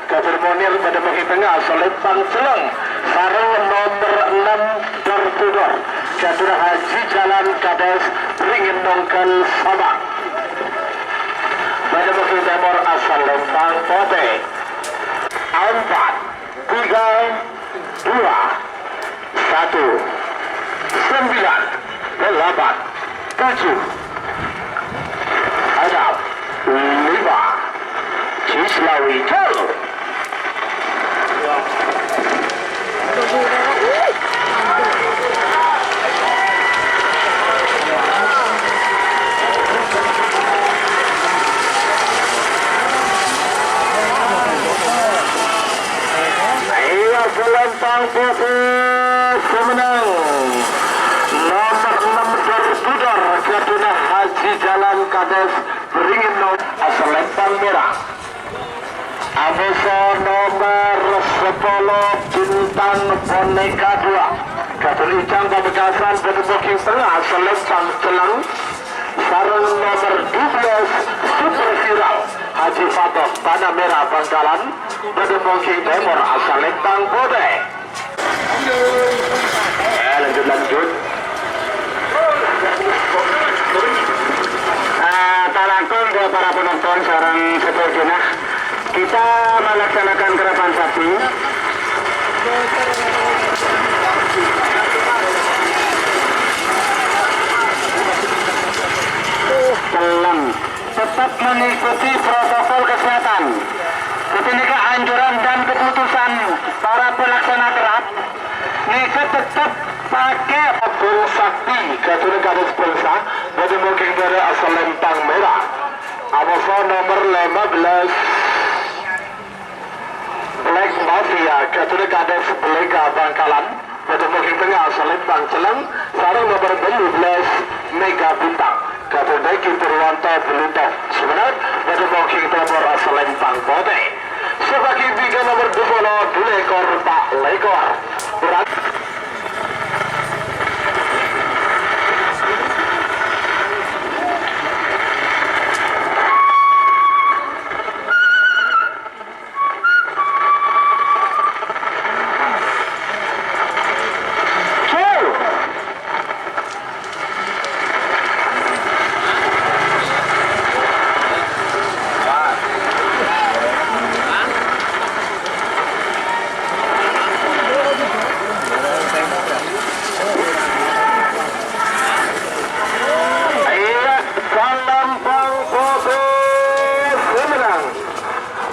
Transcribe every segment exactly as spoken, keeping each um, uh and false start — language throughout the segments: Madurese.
Kadir Monir bâdâ mangkèng tengnga, salèmpang cellèng, sareng nomer ennem, Dor Budor, Kadir Haji Jalan Kades, Beringin Nongkel Sabang. Bâdâ mangkèng tèmor, asalèmpang potè. Empat, tiga, dua, satu, sembilan, delapan, tujuh, enam, lima, Cislawi, go! Iyâ, salèmpang potè sè mennang. Nomer ennem, Dor Budor, ghâdhuwânna Haji Jalan Kades, Beringin Nong-, asalèmpang mèra. Amoso nomer sapolo, Bintang Boneka dua. Ghâdhuwân Icang Pamekasan, bâdâ mangkèng tengnga, asalèmpang cellèng. Sareng nomer dua belas, Super Viral, Haji Fatos, Tanah Merah, Bangkalan, bâdâ mangkèng tèmor, asalèmpang potè. Eh, lanjut, lanjut. Ah, ta' langkong, para penonton sareng sadhâjâna. Kita melaksanakan karapan sapi. Cellèng. Tetap mengikuti protokol kesehatan. Ketika anjuran dan keputusan para pelaksana kerap, nèka tetap pakai. Bung Sakti, ghâdhuwânna Kades Bangsa, bâdâ mangkèng bârâ' asalèmpang mèra. Amoso nomer lèma belas. Black Mafia, ghâdhuwânna Kades Belega Bangkalan, bâdâ mangkèng tengnga, asalèmpang cellèng, sareng nomer bâllu belas, Mega Bintang, ghâdhuwânna Dèki Purwanto Bluto, Sumenep, bâdâ mangkèng tèmor, asalèmpang potè. Sè bâgi bingkèng nomer dua puluh, dua lèkor, empat lèkor. Berat. Iyâ, salam pangkoto sè mennang.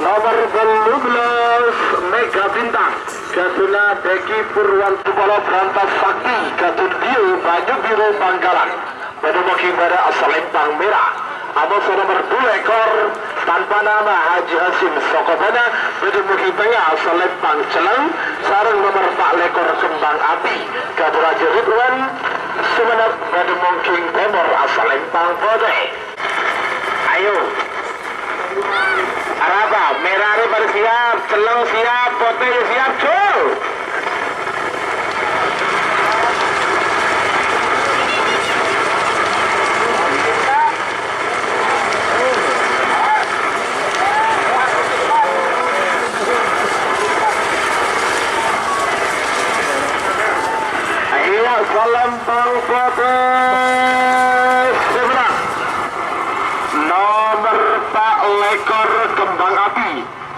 Nomer bâllu belas, Mega Bintang, ghâdhuwânna Dèki Purwanto Polo Brantas Sakti, ghâdhuwânna Dio Banyu Biru Bangkalan. Bâdâ mangkèng bârâ' asalèmpang mèra. Amoso nomer dua lèkor, tanpa nama, Haji Hasim Sokobana, bâdâ mangkèng tengnga asalèmpang cellèng, sareng nomer empat lèkor Kembang Api, ghâdhuwânna Haji Ridwan, Sumenep, bâdâ mangkèng tèmor asalèmpang potè. Ayo. Arapa? Mèra rè padâ siap, cellèng siap, potè siap, jul! Iyâ, salam pangkoto sè mennang. Nomer empat lèkor Kembang Api,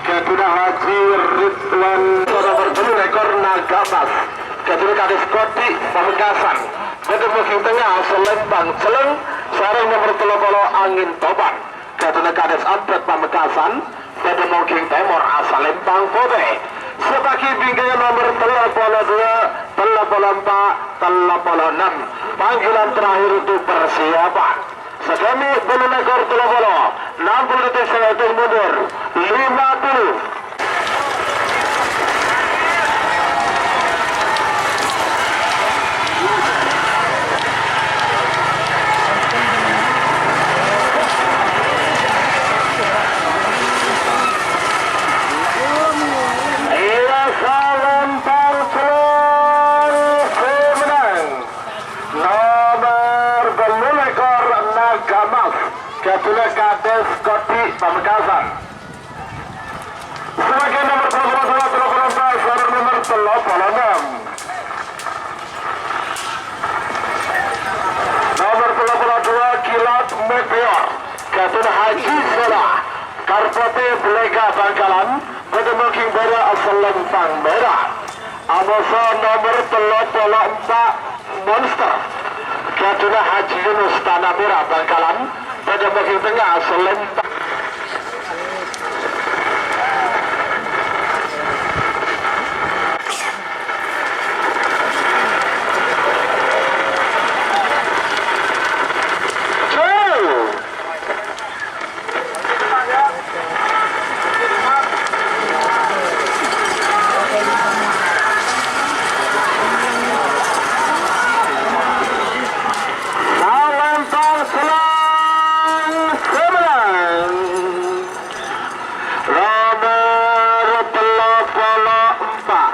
ghâdhuwânna Haji Ridwan. Nomer bâllu lèkor Naga Emas, ghâdhuwânna Kades Kodik Pamekasan. Bâdâ mangkèng tengnga asalèmpang cellèng, sareng nomer tello polo Angin Topan, ghâdhuwânna Kades Ampet Pamekasan. Bâdâ mangkèng tèmor asalèmpang potè. Sè bâgi bingkèng nomer tello polo dua, tello polo empat, tello polo ennem. Panggilan terakhir untuk persiapan. Sakènè' bâllu lèkor tello polo, ennem polo detik, sèngko' mundur, lima puluh. Iyâ, salam pangcellèng sè mennang. Nomer bâllu lèkor Naga Emas, ghâdhuwânna Kades Kodik Pamekasan. Polo ennem. Nomer tello polo dua, Kilat Meteor. Ghâdhuwânna Haji Solah. Karpotè Blega Bangkalan. Bâdâ moghing bârâ' asal lempang mèra. Amoso nomer tello polo empa', Monster. Ghâdhuwânna Haji Yunus Tanah Merah Bangkalan. Bâdâ moghing tengnga asal lempang. Salempang selang sebelang. Nomer tello polo empa'.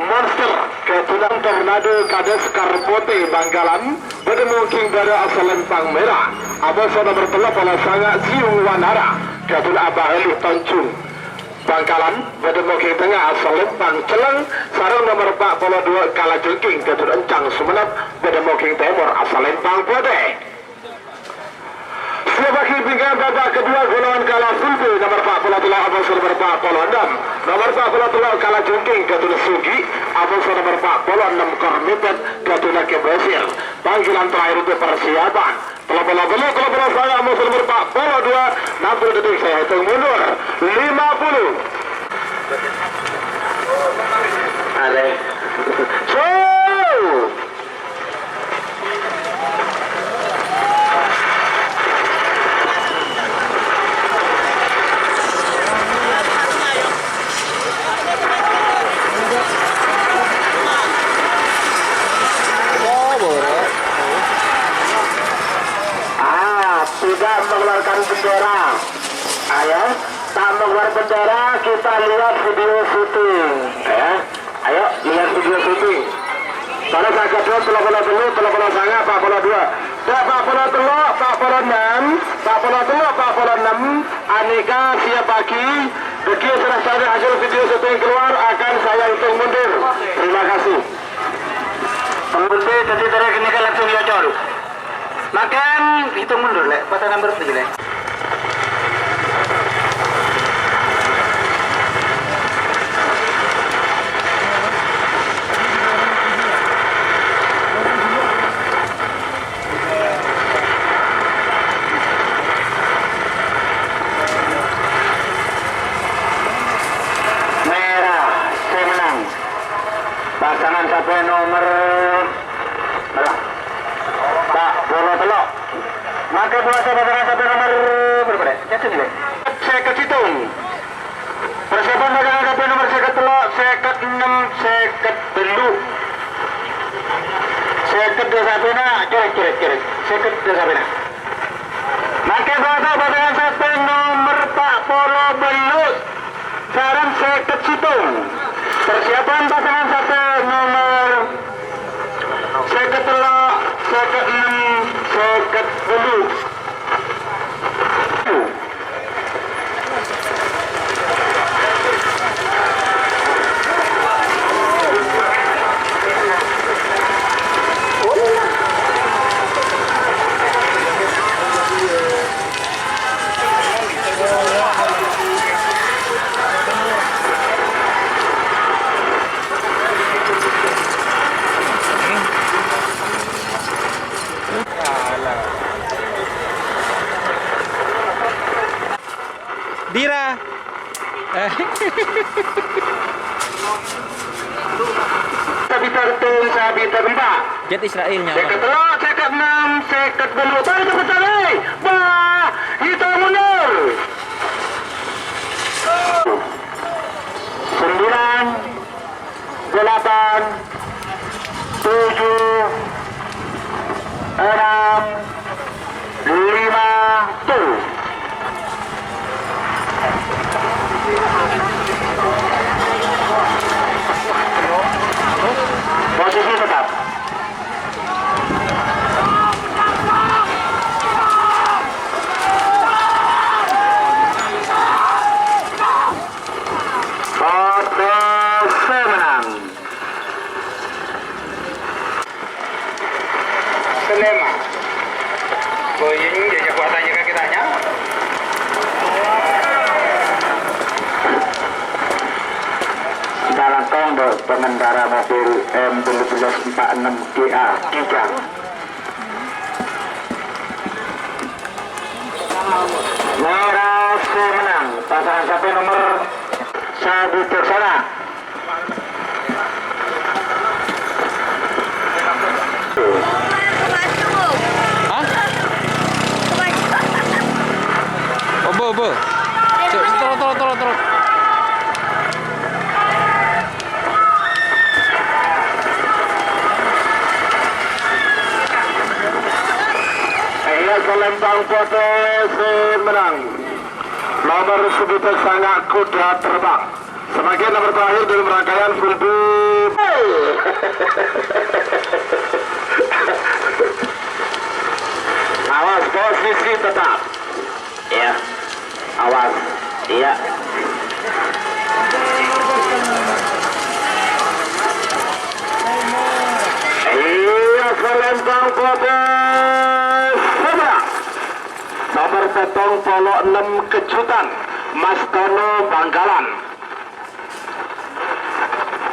Monster, ghâdhuwânna Tornado Kades Karpotè Bangkalan, bâdâ moghing bârâ' asal lempang mèra. Amoso nomer tello polo sanga' Ziung Wanara, ghâdhuwânna Abah Eli Tanjung Bangkalan, bâdâ moghing tengnga asal lempang celleng, sareng nomer empa' polo dua Kalajengking, ghâdhuwânna Encang Sumenep, bâdâ moghing tèmor asal lempang potè. Siap bagi pinggan babak kedua, golongan kala full B, nomor empat puluh tello, abang nomor empat puluh enam. Nomor empat puluh tello, Kalajengking, ghâdhuwânna Sugi, abang nomor empat puluh enam, Kormipet, ghâdhuwânna Kembesir. Panggilan terakhir untuk persiapan. Tello puluh tello, tello puluh sanga', abang nomor empat puluh dua, enam puluh detik saya hitung mundur. Lima puluh. Are. So! Ah, tidak mengeluarkan bendera. Ayo, tak mengeluarkan bendera, kita lihat video syuting, ya. Ayo, lihat video syuting. Terus angkat dua, tello puluh tello, tello puluh sanga', empat puluh dua. Dah, empat puluh tello, empat puluh enam, empat puluh tello, empat puluh enam. Aneka siap bagi. Bagi serah tadi hasil video syuting keluar akan saya hitung mundur. Terima kasih. Penggunti jadi terus ini kan langsung nyocor. Makan hitung mundur, Lek. Patah nomor begini. Merah, sè mennang. Pasangan sapè nomer, alah, empat puluh tello. Mangkè bâdâ pasangan sapè nomer berapa, Dek? Cek sini, Dek. Sèket sèttong. Persiapan pasangan sapè nomer sèket tello, sèket ennem, sèket tello. Sèket dua sapèna, corèk, corèk, corèk. Sèket dua sapèna. Mangkè bâdâ pasangan sapè nomer empat puluh tello. Sareng sèket sèttong. Persiapan pasangan sapè nomer sèket tello, sèket ennem, sèket tello. Dira. Eh. Sabit tong, sabit empa'. Jet Israel nyaman. Sèket tello, sèket ennem, sèket tello. Tarik ke besar, eh. Bah, hitung mundur. Sembilan, delapan, tujuh, enam, lima, tuh. Posisi tetap. Boying, ya, ya, buat tanya ke kitanya. Kita langsung, Bu, pengendara mobil M tujuh belas empat enam G A tiga. Mera sè mennang, pasangan sampè nomer Sabijaksana. Hah? Obo, obo. Cek, terus, terus, terus, terus. Iya, Salempang Potè sè mennang. Nomer Sabijaksana Kuda Terbang. Sebagai nomor terakhir dalam rangkaian full beat. Awas, posisi tetap. Ya. Awas. Iya. Iya, Salempang Potè. Sebelah. Nomer pèttong polo ennem Kejutan, Mas Tono Bangkalan.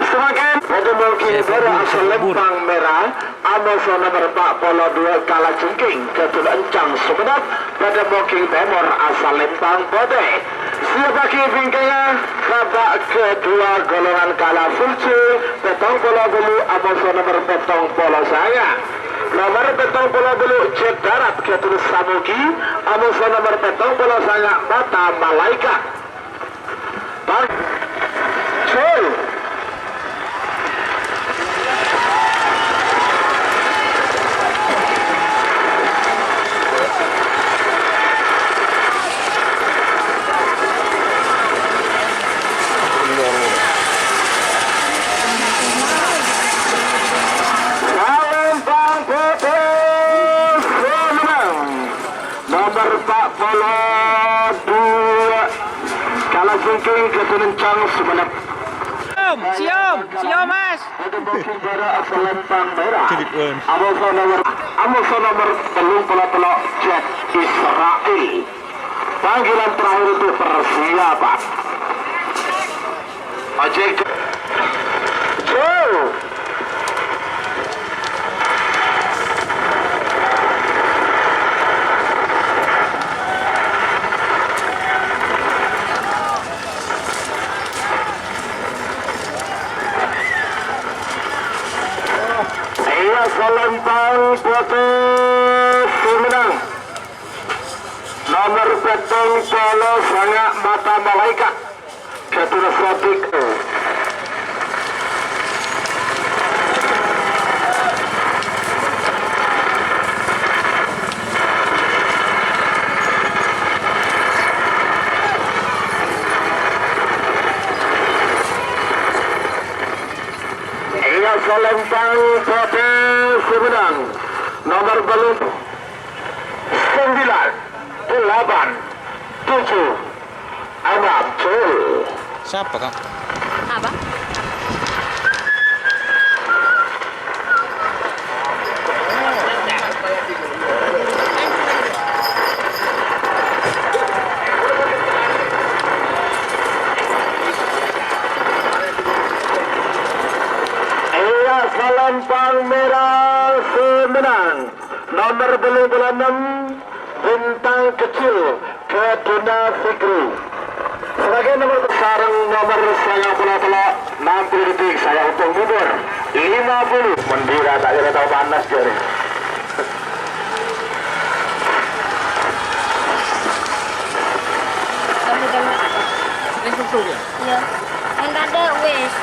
Sebagai pada mungkin pada Salempang Mera, amoso nomer empat polo dua Kalajengking, Kedun Encang Sumenep, pada mungkin Tèmor Salempang Potè. Siap bagi bingkaya, babak kedua golongan kala full C, pèttong polo bâllu', amoso nomer pèttong polo sanga'. Nomer pèttong polo bâllu' Jet Darat, Kedun Samogi, amoso nomer pèttong polo sanga' Mata Malaèkat. Bang. Jul. Salempang Potè sè mennang. Nomer empat polo dua. Kalajengking Kedun Encang Sumenep. Siom, siom, siom, Mas. Ada booking pada Salempang Mera. Amoso nomer, amoso nomer tellung polo tello' Jet Israel. Panggilan terakhir untuk persiapan. Ojek. Go! Iya, Salempang Potè sè mennang. Nomer pèttong polo sanga' Mata Malaèkat. Kedun Samogi. Iya, Salempang Potè sè mennang. Nomer bâllu' sembilan, delapan, tujuh, Arab, Jul. Siapa, Kak? Apa? Iya, Salempang Mera sè mennang. Nomer bâllu' polo ennem, Bintang Kecil, Kedun Fikri. Sebagai nomer sareng nomer sanga' polo tello', ennem polo detik, saya untung mundur. Lima puluh. Mendira tak kira tahu panas, jare. Kamu jangan apa? Ini susu ya? Iya. Yang ada wes.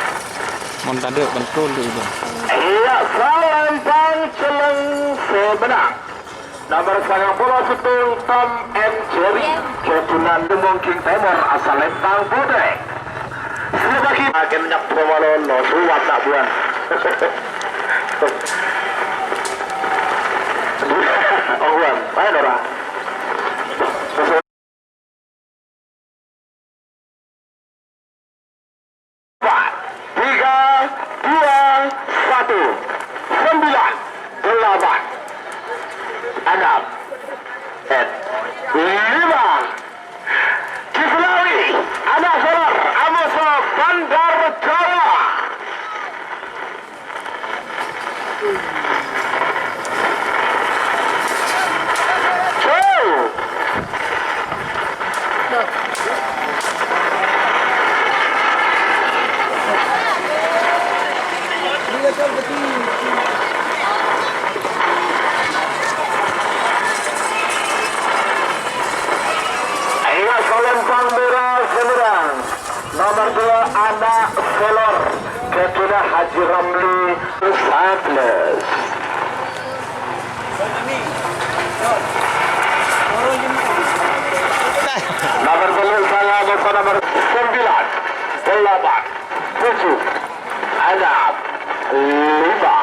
Mon tadâ' bentul itu. Iya, Salempang Celleng sè mennang. Nomer sangang polo sèttong, Tom and Jerry. Kedunan Gunung King Tèmor, Salempang Potè. Sè bâgi agen nyep malolo, suwat nak buwan. Oh, buwan. Ayo, Nora. Empat, tiga, dua, satu, sembilan, delapan, enam. Nomor dua, Ana' Selor, ghâdhuwânna Haji Ramli, sabellâs. Nomor tello', sanga, nomor sembilan, delapan, tujuh, enam, lima,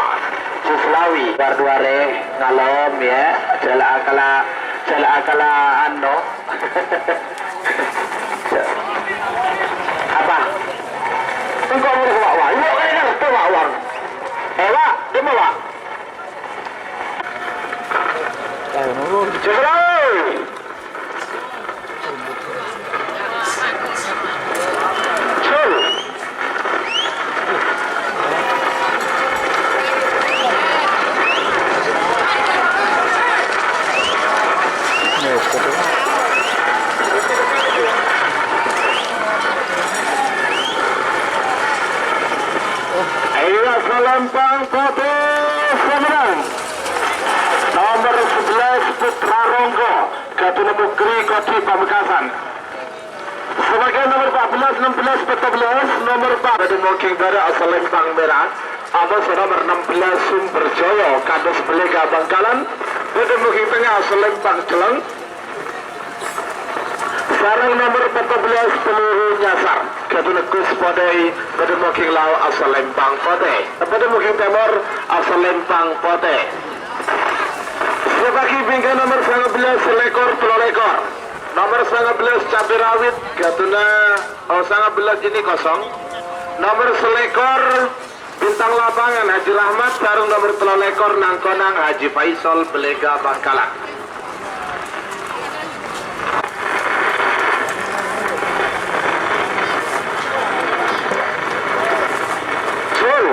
Cuslawi. War-duwarè ngalem, yâ. Jhâ' la akalla, jhâ' la akalla, ano. Apa? Engko' ngurus wa'-wa'. Iyâ, kan ngartè wa'-wa'. Eh, Wa', dimma, Wa'? Jebrai. Jul. Ayo, Salempang Potè sè mennang. Nomor sebelas, Putra Rongko, ghâdhuwânna Mukri Koci Pamekasan. Sabagian nomor empat belas, enam belas, empat belas, nomor empat. Bâdâ mongking bârâ' Salempang Mèra. Amos nomor enam belas, Sumber Joyo, kados Belega Bangkalan. Bâdâ mongking tengnga Salempang Celleng. Sareng nomor empat belas, Peluru Nyasar. Ghâdhuwânna Gus Podai, bâdâ mongking lao' Salempang Potè. Bâdâ mongking tèmor Salempang Potè. Sè bâgi bingka nomor sangabelas, sèlèkor, tello lèkor. Nomor sangabelas, Cabbhi Rawit, ghâdhuwânna, oh, sangabelas ini kosong. Nomor sèlèkor, bintang lapangan Haji Rahmat, sareng nomor tello lèkor, Nangkonang Haji Faisal, Belega Bangkalan. Gol.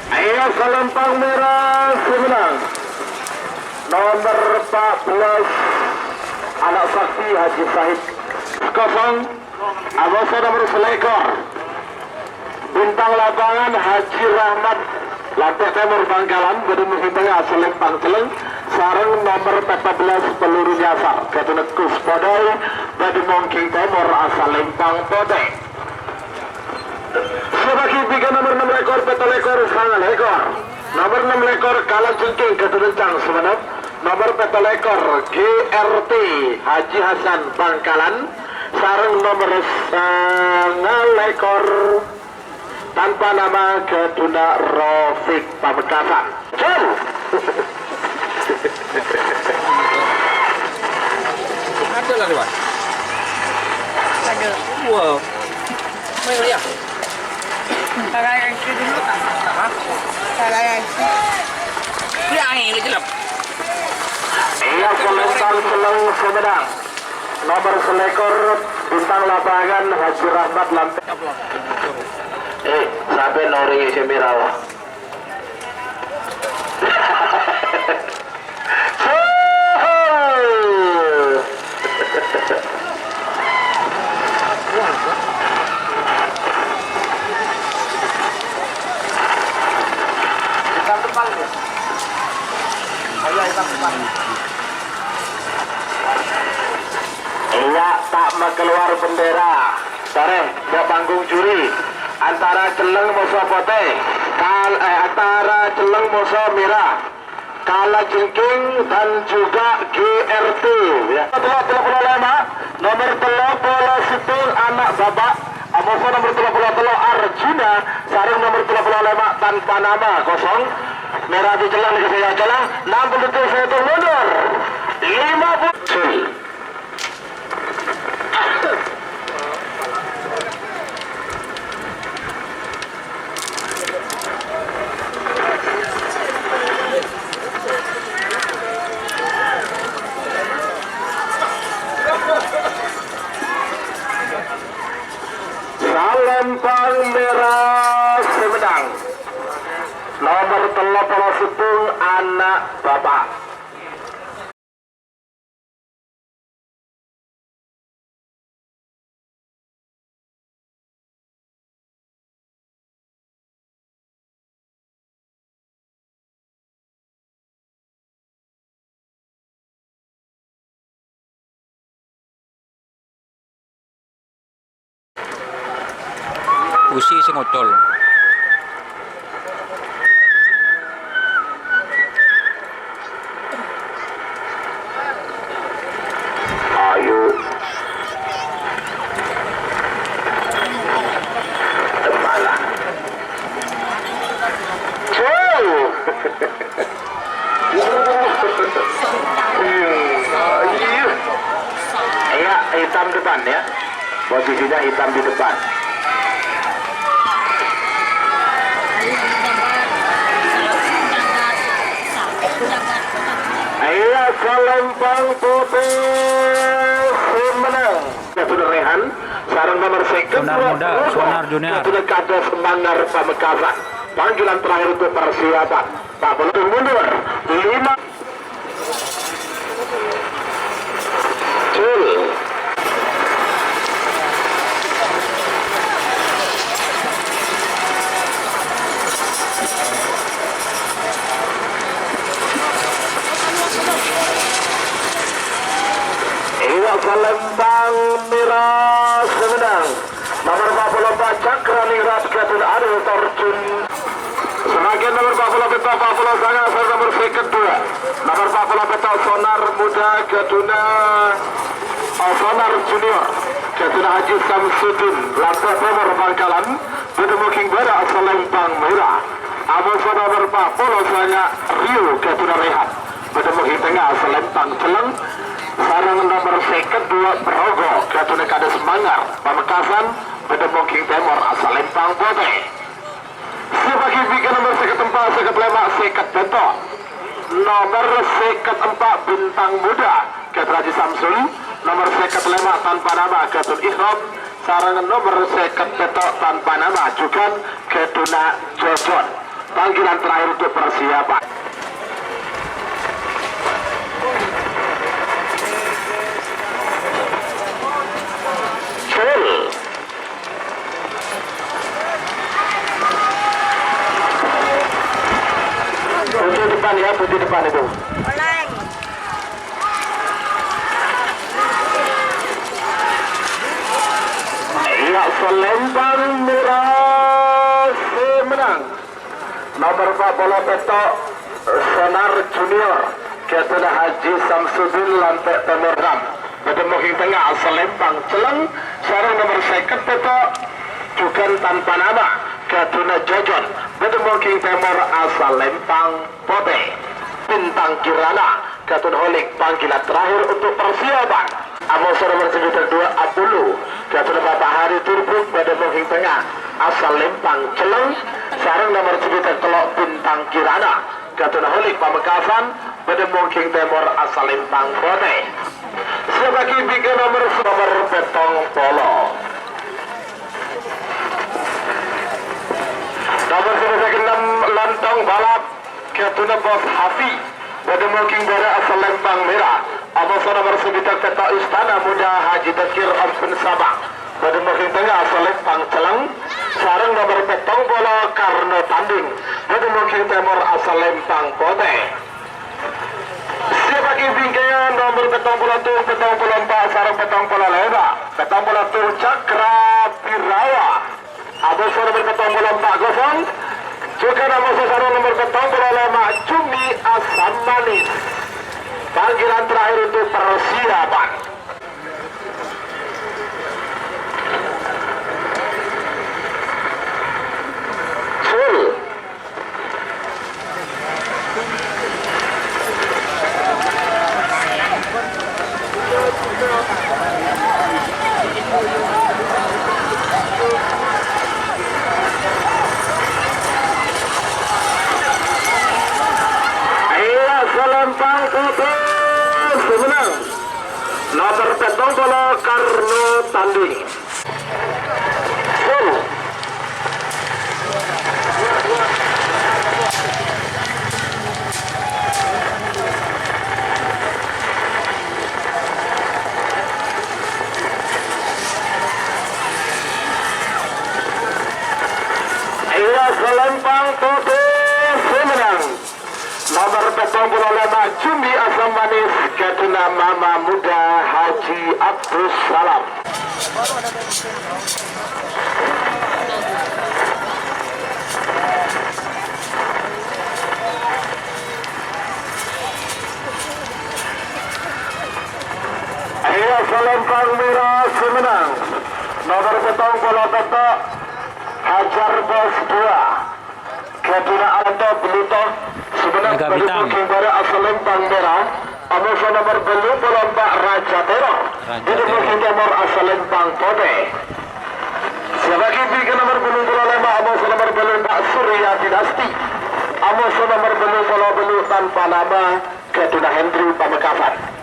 Ayo, Salempang Mèra sè mennang. Nomor empat belas, Anak Sakti Haji Sahid. Kosong. Abâsa nomor sèlèkor. Bintang lapangan Haji Rahmat, Lampè' Tèmor Bangkalan, bâdâ mongking tengnga Salempang Celleng, sareng nomor empat belas Peluru Nyasar, ghâdhuwânna Gus Podai, bâdâ mongking tèmor Salempang Potè. Sè bâgi bingka nomor ennem lèkor, pèttong lèkor, sanga lèkor. Nomor ennem lèkor, Kala Jengking, ghâdhuwânna Cang Sumenep. Nomor pèttong lèkor, G R T, Haji Hasan Bangkalan. Sareng nomor sanga lèkor, tanpa nama, ghâdhuwânna Rafiq Pamekasan. Jol! Ada lagi, Pak? Ada. Wow. Ayo, ya. Kalayan dulu, Pak. Hah? Kalayan. Iya, angin kecil, Pak. Iya, Salempang Celleng sè mennang. Nomor sèlèkor, bintang lapangan Haji Rahmat Lampè'. Eh, sampè' norèngè sè mèra, wah. Iya, ta' makalowar bendera. Torè, dâ' panggung juri. Antara Celleng moso potè, kal-, eh, antara Celleng moso mèra. Kala Jengking dan juga G R T, ya. Tello polo lèma', nomor tello polo sèttong Ana' Bapa', amoso nomor tello polo tello' Arjuna, sareng nomor tello polo lèma' tanpa nama, kosong. Mèra Celleng nèka sè nyala, ennem polo tujuh sèttong mundur. Lima puluh. Salempang mèra sè mennang. Nomor tello polo sèttong Ana' Bapa'. Usi sè ngocol. Ayo. Tepala. Jauh. Iya, hitam depan ya. Posisinya hitam di depan. Iya, Salempang Putih sè mennang. Abdul Rehan, sareng nomor seket Sonar dua, Muda, Rogo. Sonar Junior. Abdul Kades Manggar Pamekasan. Panggilan terakhir untuk persiapan. Pak Polo mundur. Lima. Cul. Iya, Salempang Mera sè mennang. Nomor empat puluh empat, Cakra Ningrat, Gadun Ariel Torjun. Samangkèn nomor empat puluh pètto', empat puluh sanga, sareng nomor sèket dua. Nomor empat puluh pètto', Sonar Muda, Gadunna, oh, Sonar Junior. Gadunna Haji Samsudin, Lantai Timur Bangkalan. Bâdâ Moging Bârâ' Salempang Mera. Amoso nomor empat puluh sanga, Rio, Gadunna Rehan. Bâdâ Moging Tengnga Salempang Celleng, sareng nomor sèket dua Rogo, Gadunna Kades Manggar Pamekasan, bâdâ Moging Tèmor Salempang Potè. Sè èpaghâbây ka nomor sèket empa', sèket lèma', sèket pètto'. Nomor sèket empa' Bintang Muda, Gadun Haji Samsul, nomor sèket lèma' Tanpa Nama, Gadun Ihram, sareng nomor sèket pètto' Tanpa Nama, jhughân Gadunna Jojon. Panggilan terakhir untuk persiapan. Full. Putih depan ya, putih depan itu. Iya, Salempang Mera sè mennang. Nomor empa' polo pètto', Sonar Junior, Gadunna Haji Samsudin, Lantai Timur enam. Bâdâ Moging Tengnga Salempang Celleng, sareng nomor sèket pètto', jhughân Tanpa Nama, Gadunna Jojon. Bâdâ Moging Tèmor Salempang Potè. Bintang Kirana, Gadun Holik, panggilan terakhir untuk persiapan. Amoso nomor sèket dua, Apollo, Gadunna Bapak Hari Turbuk, bâdâ Moging Tengnga Salempang Celleng, sareng nomor sèket tello', Bintang Kirana, Gadunna Holik Pamekasan, bâdâ Moging Tèmor Salempang Potè. Sè èpaghâbây ka nomor, nomor pèttong polo. Nomor sèket ennem, Lontong Balap, Gadunna Bos Hafi, bâdâ Moging Bârâ' Salempang Mera. Amoso nomor sèket pètto', Istana Muda Haji Tadkir Ompun Sabang, bâdâ Moging Tengnga Salempang Celleng, sareng nomor pèttong polo, Karno Tanding, bâdâ Moging Tèmor Salempang Potè. Sè èpaghâbây ka nomor pèttong polo tung, pèttong polo empa', sareng pèttong polo lèma', pèttong polo tung, Cakra Birawa. Amoso nomor pèttong polo empa' kosong. Jhughân amoso sareng nomor pèttong polo lèma', Cumi Asam Manis. Panggilan terakhir untuk persiapan. Full. Iya, Salempang Potè sè mennang. Nomor pèttong polo, Karno Tanding. Iya, Salempang Potè sè mennang. Nomor pèttong polo lèma', Cumi Asam Manis, Gadunna Mama Muda Haji Abdus Salam. Salempang mèra sè mennang. Nomer pèttong polo pètto'. Hajar Bos dua. Ghâdhuwânna Alto Bluto. Sè mennang Mega bâdâ Bintang. Booking bârâ' asalempang mèra. Amoso nomer bâllu polo empa' Raja Terror. Raja Bâdâ Terror. Booking nomor asalempang potè. Sè bâgi bi' ka nomer bâllu polo lèma', amoso nomer bâllu empa' Surya Dinasti. Amoso nomer bâllu polo bâllu tanpa nama, ghâdhuwânna Hendri Pamekasan.